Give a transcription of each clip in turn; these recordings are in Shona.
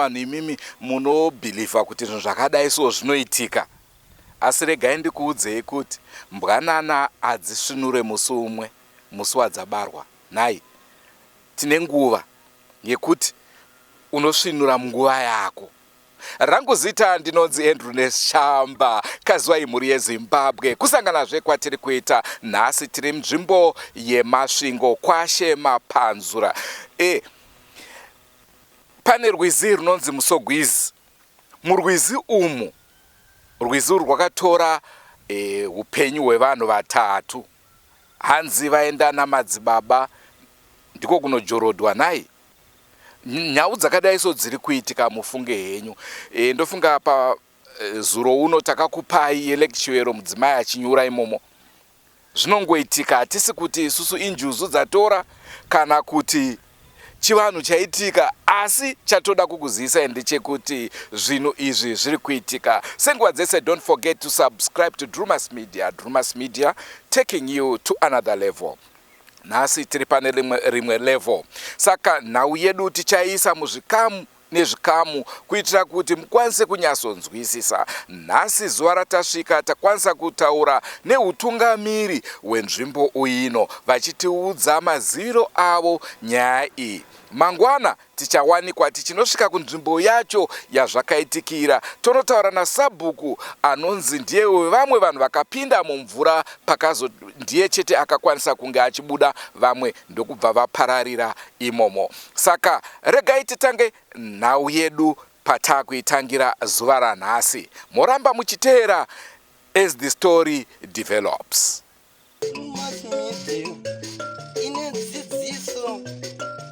Vanhu imimi munobhilivha kuti zvinhu zvakadai so zvinoitika asi regai ndikuudzei kuti mbwanana hadzisvinure musi umwe musi wadzabarwa nhai tine nguva yekuti unosvinura munguva yako rangu zita ndinonzi Andrew Neshamba kaziwai mhuri yeZimbabwe kusanganazve kwatiri kuita nhasi tiri munzvimbo yeMasvingo kwaShe Mapanzura e, Pane rwizi runonzi Musogwizi. Murwizi umu, rwizi urwu rwakatora e, upenyu hwevanhu vatatu. Hanzi vaenda namadzibaba ndiko kunojorodwa nhai. Nhau dzakadai so dziri kuitika mufunge henyu. E, ndofunga pa e, zuro uno takakupai yelekchiyero mudzimai achinyura imomo. Zvinongoitika hatisi kuti isusu injuzu dzatora kana kuti chivanhu chaitika asi chatoda kukuzivisai ndechekuti zvinhu izvi zviri kuitika senguva dzese. Don't forget to subscribe to Drumas Media. Drumas Media taking you to another level. Nhasi tiri pane rimwe level, saka nhau yedu tichaiisa muzvikamu nezvikamu kuitira kuti mukwanise kunyatsonzwisisa. Nhasi zuva ratasvika takwanisa kutaura nehutungamiri hwenzvimbo uino vachitiudza maziviro avo nyaya iyi. Mangwana tichawanikwa tichinosvika kunzvimbo yacho yazvakaitikira tonotaura nasabhuku anonzi ndiye wevamwe vanhu vakapinda mumvura pakazo ndiye chete akakwanisa kunge achibuda vamwe ndokubva vapararira imomo. Saka regai titange nhau yedu patakuitangira zuva ranhasi. Moramba muchiteera as the story develops. Ine dzidziso,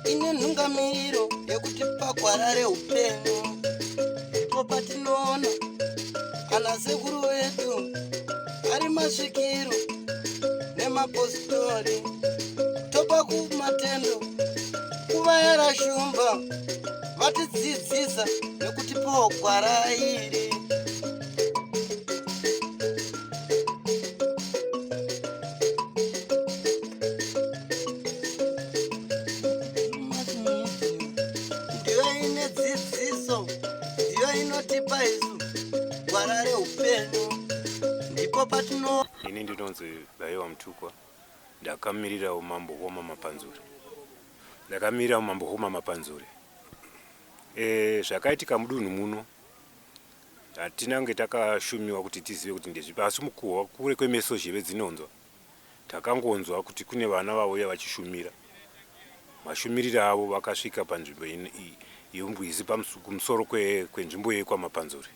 ine nhungamiriro yekutipa gwara reupenyu. Ndipo patinoona ana sekuru vedu ari masvikiro nemapositori, topa kumatendo kuvayera shumba vatidzidzisa nekutipawo gwara iri. Ndiyo ine dzidziso, ndiyo inotipa isu gwara reupenyu, ndipo patino. Ini ndinonzi Baiwa Mutukwa, ndakamirira umambo hwoMamapanzure. Ndakamirira umambo hwoMamapanzure. E, zvakaitika mudunhu muno hatina kunge takashumiwa kuti tizive kuti ndezvipi, asi mukuhwa kure kwemeso zheve dzinonzwa, takangonzwa kuti kune vana vauya vachishumira. Mashumiriro avo vakasvika panzvimbo yemurwizi kumusoro kwenzvimbo yekwaMapanzure.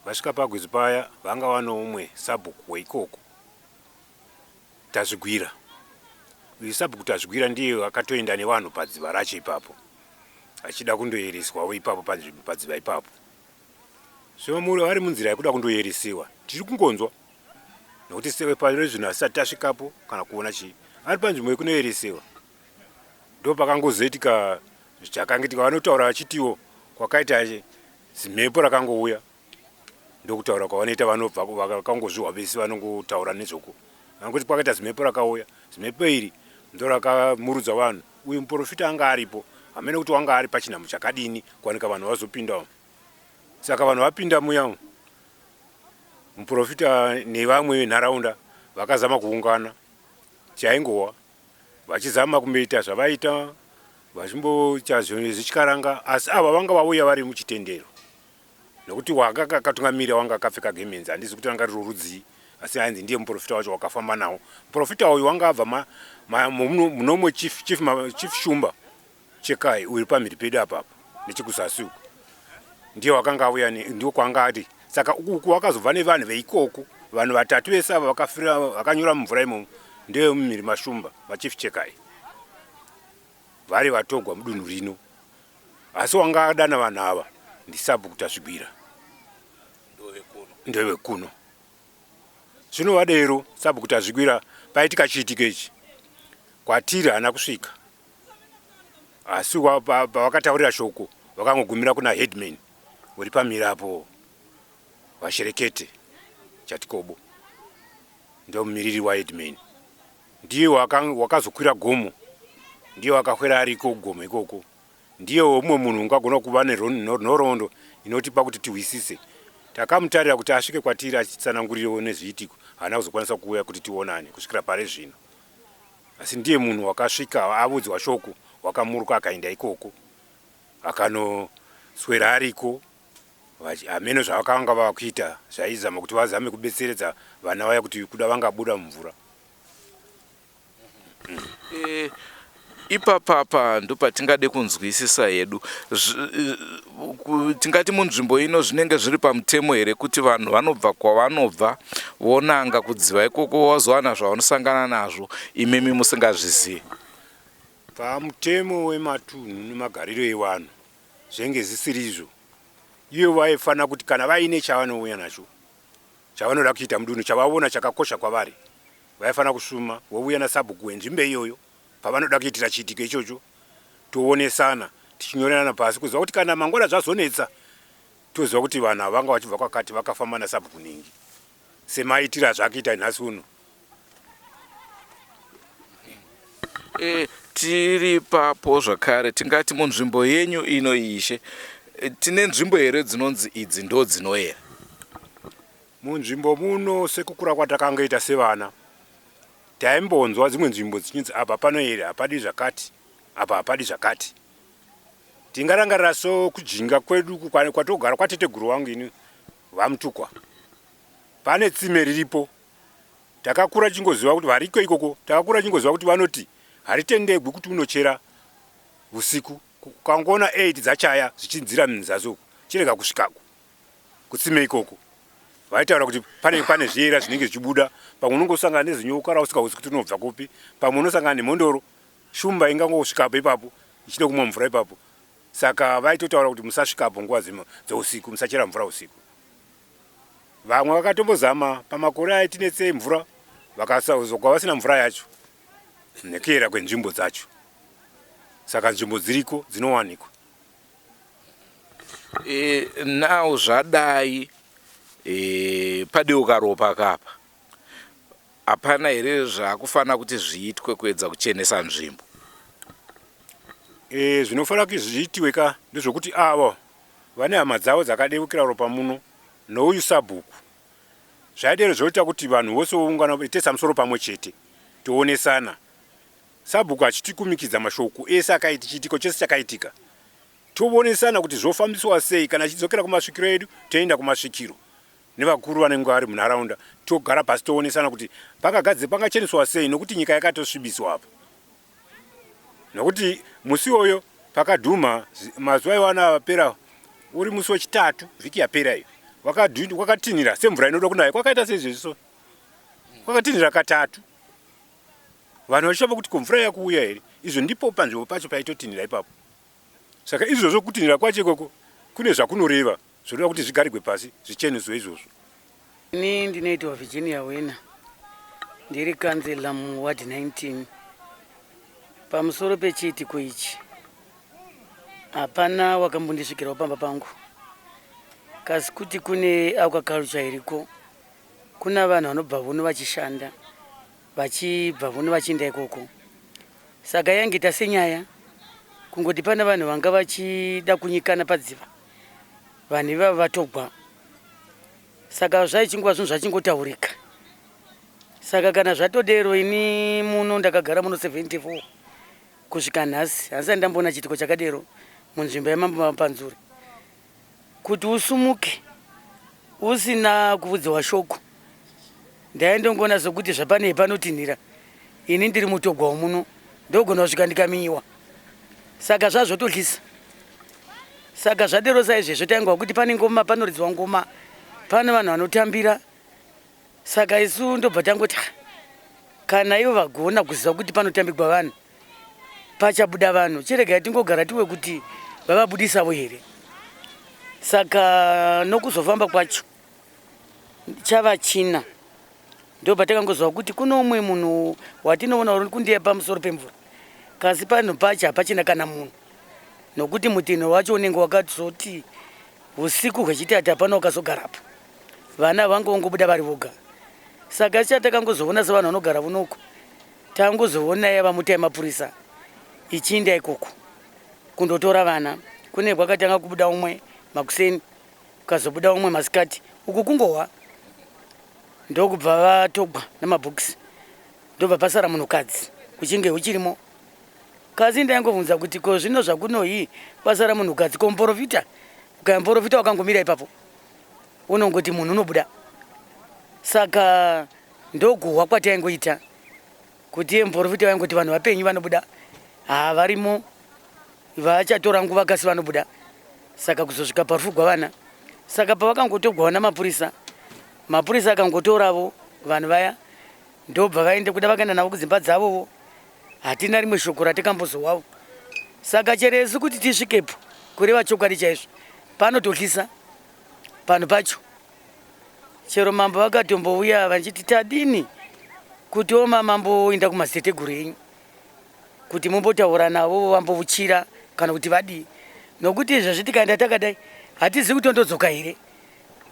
Vasvika pagwizi paya vanga vanoumwe sabhuku weikoko Tazvigwira. Uyu sabhuku Tazvigwira ndiye akatoenda nevanhu padziva racho ipapo achida kundoyereswawo ipapo panzvimbo padziva ipapo. Zvino vari munzira yekuda kundoyeresiwa tiri kungonzwa nokuti sewe pano zvino hasisati tasvikapo kana kuona chii ari panzvimbo yekunoyeresewa ndopakangozoitika zvakangitika vanotaura vachitiwo kwakaita zimhepo rakangouya ndokutaura kwavanoita vanobva vakangozvihwa vese vanongotaura nezvoko vangoti kwakaita zimhepo rakauya zimhepo iri ndorakamurudza vanhu uyu muprofita anga aripo hamene kuti wanga ari pachinhamo chakadini kuwanika vanhu vazopinda saka vanhu vapinda muya muprofita nevamwe venharaunda vakazama kuungana chaingowa vachizama kumboita zvavaita vachimboita zvechikaranga asi ava vanga vauya vari muchitendero nokuti wanga akatungamira wanga akapfeka gemenzi handizi kuti ranga riri rudzii asi ainzi ndiye muprofita wacho wakafamba nawo muprofita uyu wanga abva munomwe chief, chief, chief shumba chekai uri pamhiri pedu apapa nechekuzasi uku ndiye wakanga auya ndiwo kwanga ari saka uku wakazobva nevanhu veikoko vanhu vatatu vese ava vakafira vakanyura mumvura imomo ndevemumhiri mashumba vachief chekai vari vatogwa mudunhu rino asi wanga adana vanhu ava ndisabhuku Tasvigwira ndevekuno zvino vadero sabhuku Tasvigwira paitika chiitiko ichi kwatiri haana kusvika asi pavakataurira shoko vakangogumira kuna headman uri pamira apo vasherekete chatikobo ndomumiriri waheadman ndiye wakazokwira gomo ndiye wakakwira ariko kugomo ikoko. Ndiye umwe munhu ungagona kuva nenhoroondo inotipa kuti tihwisise. Takamutarira kuti asvike kwatiri achitsanangurirewo nezviitiko, haana kuzokwanisa kuuya kuti tionane kusvikira pari zvino. Asi ndiye munhu wakasvika avudzwa shoko, wakamuruka akaenda ikoko akanoswera ariko. Hameno zvavakanga vava kuita zvaizama kuti vazame kubetseredza vana vaya kuti kuda vangabuda mumvura. E, ipapapa ndopatingade kunzwisisa hedu. Tingati munzvimbo ino zvinenge zviri pamutemo here kuti vanhu vanobva kwavanobva vonanga kudziva ikoko wazowana zvavanosangana nazvo imimi musingazvizivi? Pamutemo wematunhu nemagariro evanhu zvenge zvisiri izvo. Ivo vaifanira kuti kana vaine chavanouya nacho chavanoda kuita mudunhu chavaona chakakosha kwavari, vaifanira kusuma vouya nasabhuku wenzvimbo iyoyo pavanoda kuitira chiitiko ichocho, toonesana tichinyorerana pasi kuziva kuti kana mangwana zvazonetsa toziva kuti vanhu ava vanga vachibva kwakati vakafamba nasabhuku nhingi semaitiro azvakuita nhasi uno. E, tiri papo zvakare tingati munzvimbo yenyu ino ishe e, tine nzvimbo here dzinonzi idzi ndo dzinoera? Munzvimbo muno sekukura kwatakangoita sevana taimbonzwa dzimwe nzvimbo dzichinzi apa panoera hapadi zvakati apa hapadi zvakati. Tingarangarira sokujinga kwedu kwatogara kwateteguru wangu ini VaMutukwa pane tsime riripo. Takakura tichingoziva kuti variko ikoko, takakura tichingoziva kuti vanoti haritendegwi kuti unochera usiku. Ukangoona 8 dzachaya zvichinzira muzasi uku chirega kusvikako kutsime ikoko. Vaitaura kuti pane pane zviera zvinenge zvichibuda, pamwe unongosangana nezinyoka rausingauzi kuti rinobva kupi, pamwe unosangana nemhondoro, shumba ingangosvikapo ipapo ichida kumwa mvura ipapo. Saka vaitotaura kuti musasvikapo nguva dzeusiku, musachera mvura usiku. Vamwe vakatombozama pamakore aitinetsei mvura vakazogwa vasina mvura yacho nekuyera kwenzvimbo dzacho. Saka nzvimbo dziriko dzinowanikwa. E, now zvadai e, padeuka ropa kapa hapana here zvakufanira kuti zviitwe kuedza kuchenesa nzvimbo? E, zvinofanira kuti zviitiwe ka ndezvokuti avo vane hama dzavo dzakadeukira ropa muno nouyu sabhuku zvaidero zvoita kuti vanhu vose voungana toisa musoro pamwe chete toonesana sabhuku achitikumikidza mashoko ese akaiti chiitiko chese chakaitika tovonesana kuti zvofambiswa sei kana achidzokera kumasvikiro edu toenda kumasvikiro nevakuru vanenge vari munharaunda togara pasi toonesana kuti pangagadze pangacheneswa sei nokuti nyika yakatosvibiswa apa nokuti musi iwoyo pakadhumha mazuva iwana apera uri musi wechitatu vhiki yapera iyo kwakatinhira semvura inoda kunaya kwakaita seizvezvi so kwakatinhira katatu vanhu vachishamba kuti ko mvura yakuuya here izvo ndipo panzvimbo pacho paitotinhira ipapo saka izvozvo kutinhira kwacho ikoko kune zvakunoreva Zvinoda kuti zvigarigwe pasi zvicheneswe izvozvo. Ini ndinoitwa Virginia Wena, ndiri kanzela muward 19. Pamusoro pechiitiko ichi hapana wakambondisvikirawo pamba pangu, kasi kuti kune aquaculture iriko, kuna vanhu vanobva vuno vachishanda vachibva vuno vachienda ikoko. Saka yange senyaya kungoti pana vanhu vanga vachida kunyikana padziva vanhu ivava vatogwa saka zvaichingova zvinhu zvachingotaurika saka kana zvatodero ini muno ndakagara muno 74 kusvika nhasi handisati ndamboona chiitiko chakadero munzvimbo yamambo mapanzure Kuti usumuke usina kuvudziwa shoko ndaindongoona sokuti zvapanei panotinhira ini ndiri mutogwa womuno ndogona kusvika ndikaminyiwa saka zvazvotohlisa saka zvadero saizvezvo taingwa kuti pane ngoma panoridzwa ngoma pane vanhu vanotambira Saka isu ndobva tangoti ah, kana ivo vagona kuziva kuti panotambigwa vanhu pachabuda vanhu chiregai tingogara tiwe kuti vavabudisavo here saka nokuzofamba kwacho chava china ndobva takangozwa kuti kune umwe munhu watinoona uri kundiya pamusoro pemvura kasi panhu pacho hapachina kana munhu nokuti mutinho wacho unenge wakazoti usiku hwechitatu hapana wakazogarapo vana vangu vongobuda vari voga saka chatakangozoona sevanhu vanogara vunoko tangozoona yava muta yemapurisa ichiinda ikoko. kundotora vana. Kune kwakatanga kubuda umwe makuseni, kukazobuda umwe masikati, uku kungohwa ndokubva vatogwa nemabhokisi, ndobva pasara munhukadzi kuchinge huchirimo. Kasi ndaingobvunza kuti ko zvino zvakunohi kwasara munhukadzi, ko muporofita? Ukaya muporofita wakangomira ipapo unongoti munhu unobuda. Saka ndoguhwa kwataingoita kuti iye muporofita vaingoti vanhu vapenyu vanobuda, haa varimo vachatora nguva kasi vanobuda. Saka kuzosvika parufu gwavana, saka pavakangotogwawo namapurisa, mapurisa akangotoravo vanhu vaya ndobva vaenda kuda vakaenda navo kudzimba dzavovo. Hatina rimwe shoko ratikambozowawo. Saka chero isu kuti tisvikepo, kureva chokwadi chaizvo, panotohlisa panhu pacho. Chero mambo vakatombouya vachiti tadini kuti oma mamboenda kumadziteteguru enyu kuti mumbotaura navo vambovuchira kana kuti vadii, nokuti izvezvi tikaenda takadai hatizivi kuti tondodzoka here,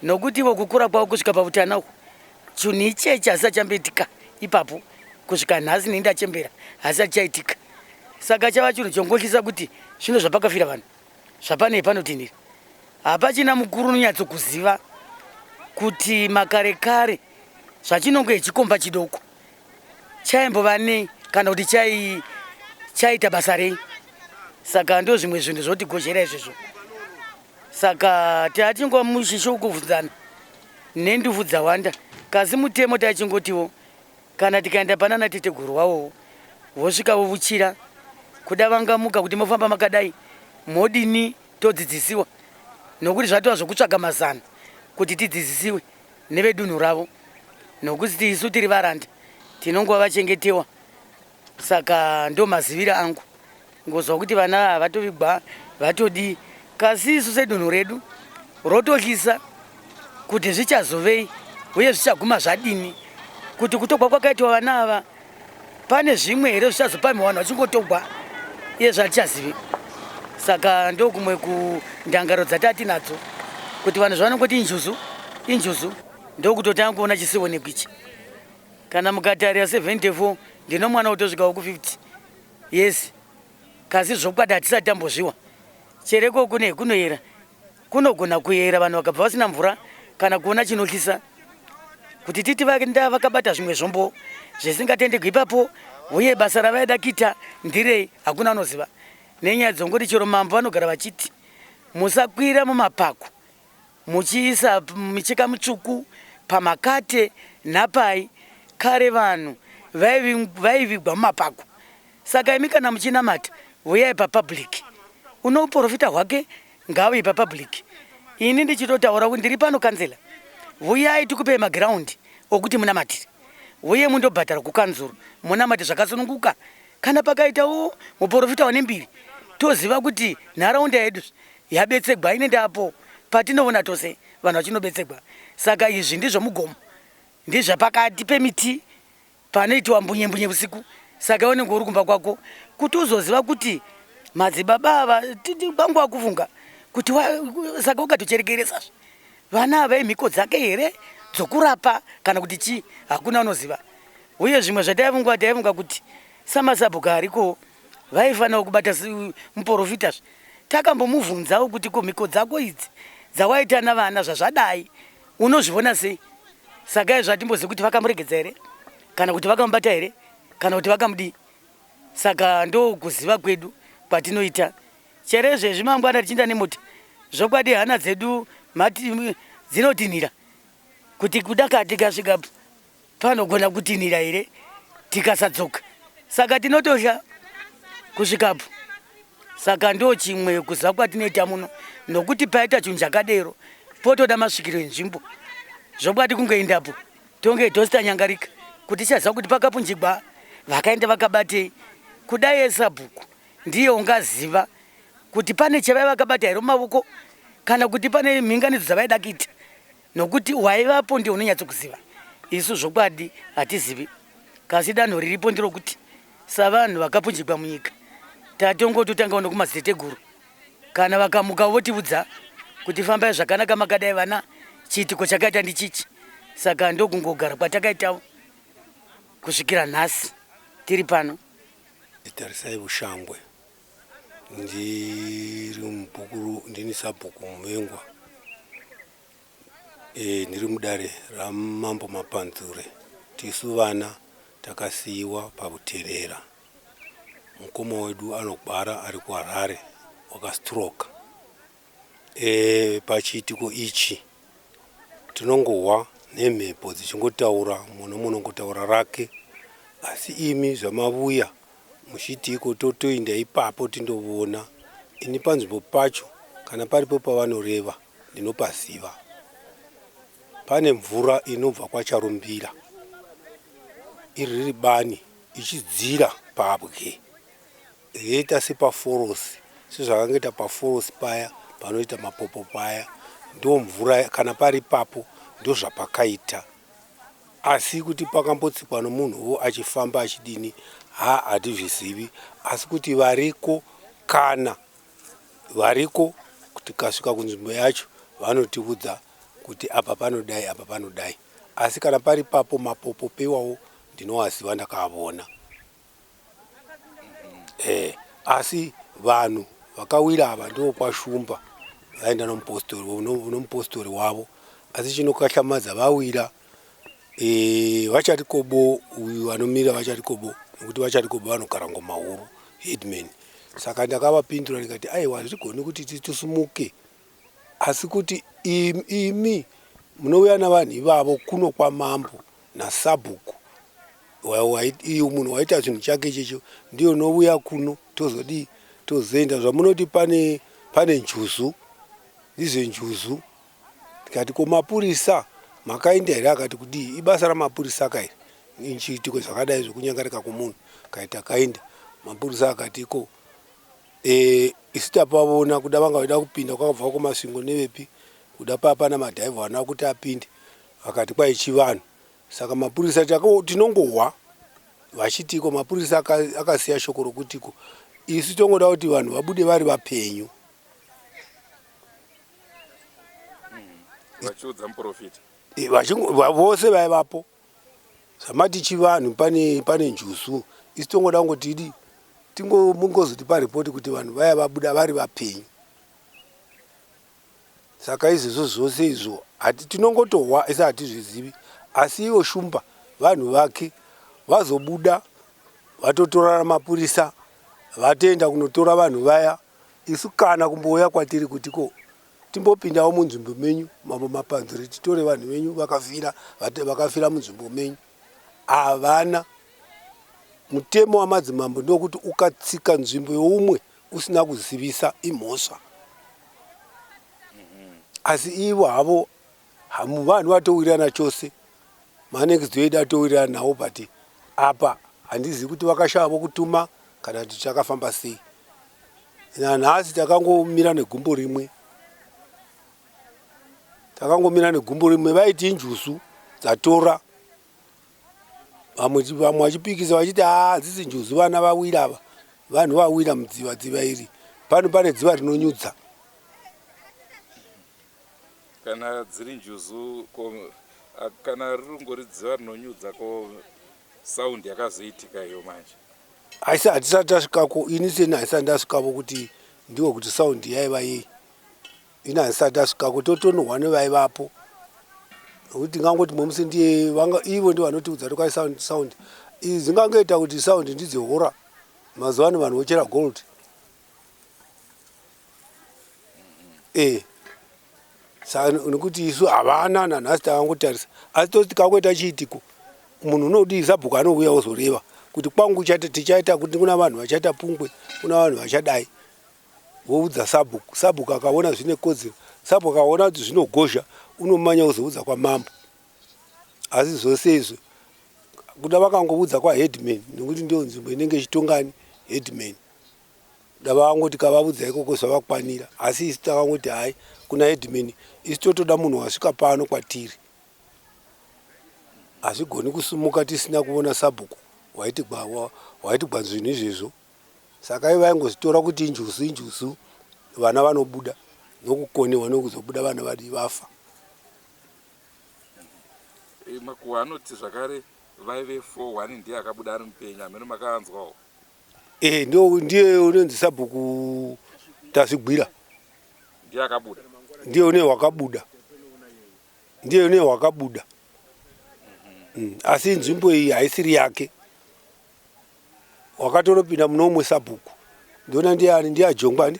nokuti ivo kukura kwavo kusvika pavutana uku chinhu ichechi hasisati chamboitika ipapo kusvika nhasi, neni ndachembera hasisati chaitika. Saka chava chinhu chongohlisa kuti zvino zvapakafira vanhu zvapanei panotinhira, hapachina mukuru unonyatsokuziva kuti makare kare zvachinonge chikomba chidoko chaimbova nei kana kuti chaita basa rei. Saka ndo zvimwe zvinhu zvotigozhera izvezvo. Saka tatingova mushisho wekubvunzana nendufu dzawanda, kasi mutemo tachingotiwo kana tikaenda panana teteguru wavowo vosvika vovuchira kuda vangamuka kuti mofamba makadai modini, todzidzisiwa, nokuti zvatova zvokutsvaga mazano kuti tidzidzisiwe nevedunhu ravo, nokuti isu tiri varanda tinongova vachengetewa. Saka ndo maziviro angu ngozwa kuti vana havatovigwa vatodii, kasi isu sedunhu redu rotohlisa kuti zvichazovei uye zvichaguma zvadini, kuti kutogwa kwakaitwa vana ava pane zvimwe here zvichazopamhiwa vanhu vachingotogwa iye zvatichazivi. Saka ndokumwe kundangaro dzatati nadzo kuti vanhu zvavanongoti injuzu injuzu, ndokutotanga kuona chisionekwa ichi. Kana mukatarira 74 ndino mwana wotosvikawo ku50 yes, kasi zvokwadi hatisati tambozviwa. Chereko kune kunoyera, kunogona kuyera vanhu vakabva vasina mvura kana kuona chinohlisa kuti titi vaenda vakabata zvimwe zvombo zvisingatendegwi ipapo, uye basa ravaida kuita ndirei hakuna anoziva. Nenyaya dzongoti chero mambo vanogara vachiti musakwira mumapako muchiisa micheka mitsvuku pamakate napai, kare vanhu vaivigwa mumapako. Saka imi kana muchinamata uyai papublic, uno uprofita hwake ngauye papublic. Ini ndichitotaura kuti ndiri pano kanzela, uyai tikupei magiraundi okuti munamatire, uye mundobhadhara kukanzuru munamate zvakasununguka. Kana pakaitawo muprofita wane mbiri, toziva kuti nharaunda yedu yabetsegwa ine apo patinoona tose vanhu vachinobetsegwa. Saka izvi ndizvo mugomo, ndizvapakati pemiti panoitiwa mbunye mbunye usiku. Saka unenge uri kumba kwako kuti uzoziva kuti madzibaba ava kwangu wakufunga kuti saka ukatocherekeresazve vana ava imhiko dzake here dzokurapa kana kuti chii, hakuna unoziva. Uye zvimwe zvataifunga, taifunga kuti samasabhuku ariko vaifanira kubata muprofita. Takambomubvunzawo kuti ko mhiko dzako idzi dzawaita navana zvazvadai unozvivona sei? Saka izvo hatimbozivi kuti vakamuregedza here kana kuti vakamubata here kana kuti vakamudii. Saka ndokuziva kwedu kwatinoita. Chero izvezvi mangwana tichienda nemota, zvokwadi hana dzedu dzinotinhira kuti kuda tikasvika panogona kutinhira here tikasadzoka. Saka tinotosha kusvikapo. Saka ndo chimwe kuziva kwatinoita muno, nokuti paita chinhu chakadero potoda masvikiro enzvimbo. Zvokwadi kungoendapo tonge tositanyangarika kuti tichaziva kuti pakapunjigwa vakaenda vakabatei. Kudai esabhuku ndiye ungaziva kuti pane chavai vakabata here mumavoko kana kuti pane mhinganidzo dzavaida kuita, nokuti waivapo ndiye unonyatsokuziva. Isu zvokwadi hatizivi, kasi danho riripo nderokuti savanhu vakapunjigwa munyika tatongototangawo nokumadziteteguru, kana vakamuka votiudza kuti fambai zvakanaka makadai vana, chiitiko chakaita ndichichi. Saka ndokungogara kwatakaitawo kusvikira nhasi tiri pano. Tarisai Vushangwe. Ndiri mubhuku, ndini sabhuku Muvengwa. E, ndiri mudare raMambo Mapanzure. Tisu vana takasiyiwa pakuterera. Mukoma wedu anogwara ari kuHarare wakastroka. E, pachiitiko ichi tinongohwa nemhepo dzichingotaura muno munongotaura rake asi imi zvamavuya muchitiiko totoinda ipapo tindovona ini panzvimbo pacho kana paripo pavanoreva ndinopaziva pane mvura inobva kwacharumbira iri riri bani ichidzira pabwe yoita sepaforosi sezvakangoita paforosi paya panoita mapopo paya ndomvura kana pari ipapo ndozvapakaita Asi kuti pakambotsikwa nomunhuwo achifamba achidini haa hatizvizivi asi kuti variko kana variko tikasvika kunzvimbo yacho vanotiudza kuti apa panodai apa panodai asi kana pari papo mapopo pewawo ndinoaziva ndakaavona. Eh, asi vanhu vakawira ava ndokwashumba vaenda nomupostori nomupostori wavo asi chinokahlamadza vawira e, vachati kobo uyu anomira vachati kobo nekuti vachati kobo vanogara ngoma huru headman saka ndakavapindura ndikati aiwa hazvigoni kuti tisumuke asi kuti imi munouya navanhu ivavo kuno kwamambo nasabhuku iyo munhu waita chinhu chake ichecho ndiyo unouya kuno tozodii tozoenda zvamunoti pane pane njuzu ndizve njuzu ndikati ko mapurisa makaenda here akati kudii ibasa ramapurisa ka iri chiitiko zvakadai zvekunyangarika kwomunhu kaita takaenda mapurisa akati ko e, isu tapavona kuda vanga vaida kupinda kwakabva kumasvingo nevepi kuda papana madhaivha vana kuti apinde vakati kwai chivanhu Saka mapurisa tinongohwa vachitiko mapurisa akasiya shoko rokutiko isu tongoda kuti vanhu vabude vari vapenyu. Vachiudza muprofita. Vose vaivapo zvamati chivanhu pane pane njuzu isu tongoda kungoti idi mungozotipa ripoti kuti vanhu vaya vabuda vari vapenyu. Saka izvozvo zvose izvo hati tinongotohwa isi hatizvizivi asi ivo Shumba vanhu vake vazobuda vatotorana mapurisa vatoenda kunotora vanhu vaya isu kana kumbouya kwatiri kuti ko timbopindawo munzvimbo menyu mambo Mapanzure titore vanhu venyu vakafira vakafira munzvimbo menyu havana mutemo wamadzimambo ndokuti ukatsika nzvimbo youmwe usina kuzivisa imhosva asi ivo havo vanhu vatowirirana chose manext edu atowirirana nawo but apa handizivi kuti vakashaya vokutuma kana kuti chakafamba sei nanhasi takangomira negumbo rimwe takangomira negumbo rimwe vaiti injuzu dzatora Vamwe vamwe vachipikisa vachiti haa hadzisi njuzu vana vawira ava vanhu vawira mudziva dziva iri pano pane dziva rinonyudza. Kana dziri njuzu ko kana rirungori dziva rinonyudza ko sound yakazoitika iyo manje. Asi hatisati tasvikako ini seni handisati ndasvikavo kuti ndiwo kuti sound yaiva yei. Ini handisati ndasvikako totonohwa nevaivapo nokuti tingangoti mumwe musi ndiye vanga ivo ndivo vanotiudza kuti kwai sound sound idzi dzingangoita kuti sound ndidzehora mazuva ano vanhu vochera gold e saka nekuti isu havana nanhasi takangotarisa asi toti tikangoita chiitiko munhu unodii sabhuku anouya ozoreva kuti kwangu tichaita kuti kuna vanhu vachaita pungwe kuna vanhu vachadai voudza sabhuku sabhuku akaona zvine kodzero sabhuku akaona kuti zvinogozha unomanya kuzoudza kwamambo asi zvose izvo kuda vakangoudza kwaheadman nekuti ndiyo nzvimbo inenge ichitongani headman kuda vangoti kavaudza ikoko zvavakwanira asi isu takangoti hai kuna headman isu totoda munhu wasvika pano kwatiri hazvigoni kusumuka tisina kuona sabhuku waitigwa waitigwa zvinhu izvezvo Saka ivo vaingozvitora kuti injuzu injuzu vana vanobuda nokukonewa nokuzobuda vana vadii vafa. E, makuhwa anoti zvakare vaive 4 one ndiye akabuda ari mupenyu hameno makaanzwawo. E, ndiye unonzi sabhuku Tasvigwira. Ndiye akabuda. Ndiye une wakabuda, ndiye une wakabuda. Asi nzvimbo iyi haisiri yake. Wakatonopinda muno umwe sabhuku, ndiona ndiani, ndiye ajongwe ani,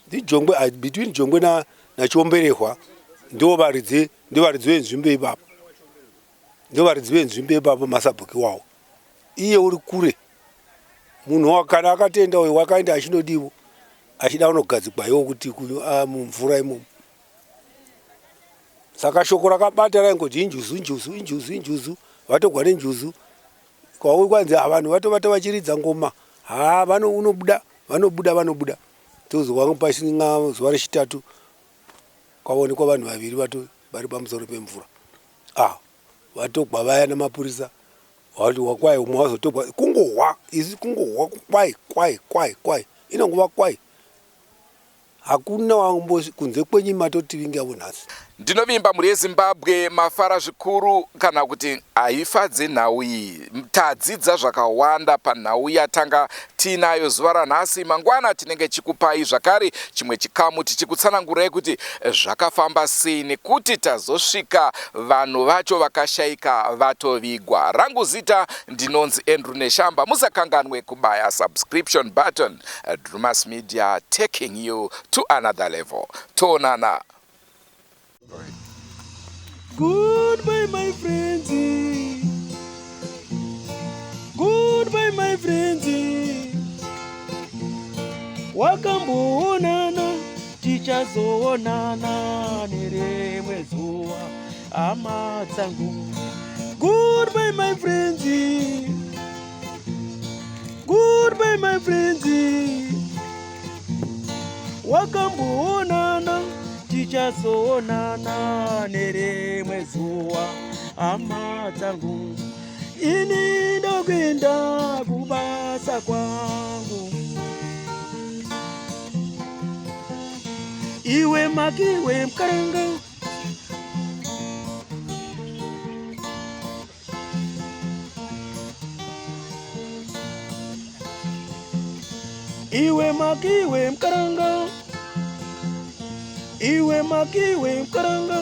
ndijongwe, ah, between Jongwe naChiomberehwa ndo varidzi, ndo varidzi venzvimbo ipapo, ndo varidzi venzvimbo ipapo, masabhuku iwawo. Iye uri kure munhu kana akatenda uyo wakaenda achinodiwo achida kunogadzikwa iwo kuti mumvura imomo. Saka shoko rakabata raingoti injuzu, injuzu, injuzu, injuzu, vatogwa nenjuzu. Kwauri kwanzi vanhu vatovata vachiridza ngoma, ha, vano unobuda, vanobuda, vanobuda. Tozwa pasina zuva rechitatu kwaonekwa vanhu vaviri vato vari pamusoro pemvura. Ah, vatogwa vaya namapurisa. Wati wakwai umwe wazotogwa kungohwa isi kungohwa kwai kwai kwai kwai, inongova kwai, hakuna wambo kunze kwenyu matotivinga avo nhasi. Ndinovimba mhuri yeZimbabwe mafara zvikuru kana kuti haifadzi nhau iyi. Tadzidza zvakawanda panhau yatanga tiinayo zuva ranhasi. Mangwana tinenge chikupai zvakare chimwe chikamu tichikutsanangurai kuti zvakafamba sei nekuti tazosvika vanhu vacho vakashaika vatovigwa. Rangu zita ndinonzi Andrew Neshamba. Musakanganwe kubaya subscription button. Drumas Media, taking you to another level. Toonana. Goodbye, my friends. Goodbye, my friends. Wakamboonana, tichazoonana nerimwe zuva, hama dzangu. Goodbye, my friends. Goodbye, my friends. Wakamboonana, tichazoonana nerimwe zuva, hama dzangu. Ini ndokuenda kubasa kwangu. Iwe makiwe mukaranga. Iwe makiwe mukaranga. Iwe makiwe mukaranga.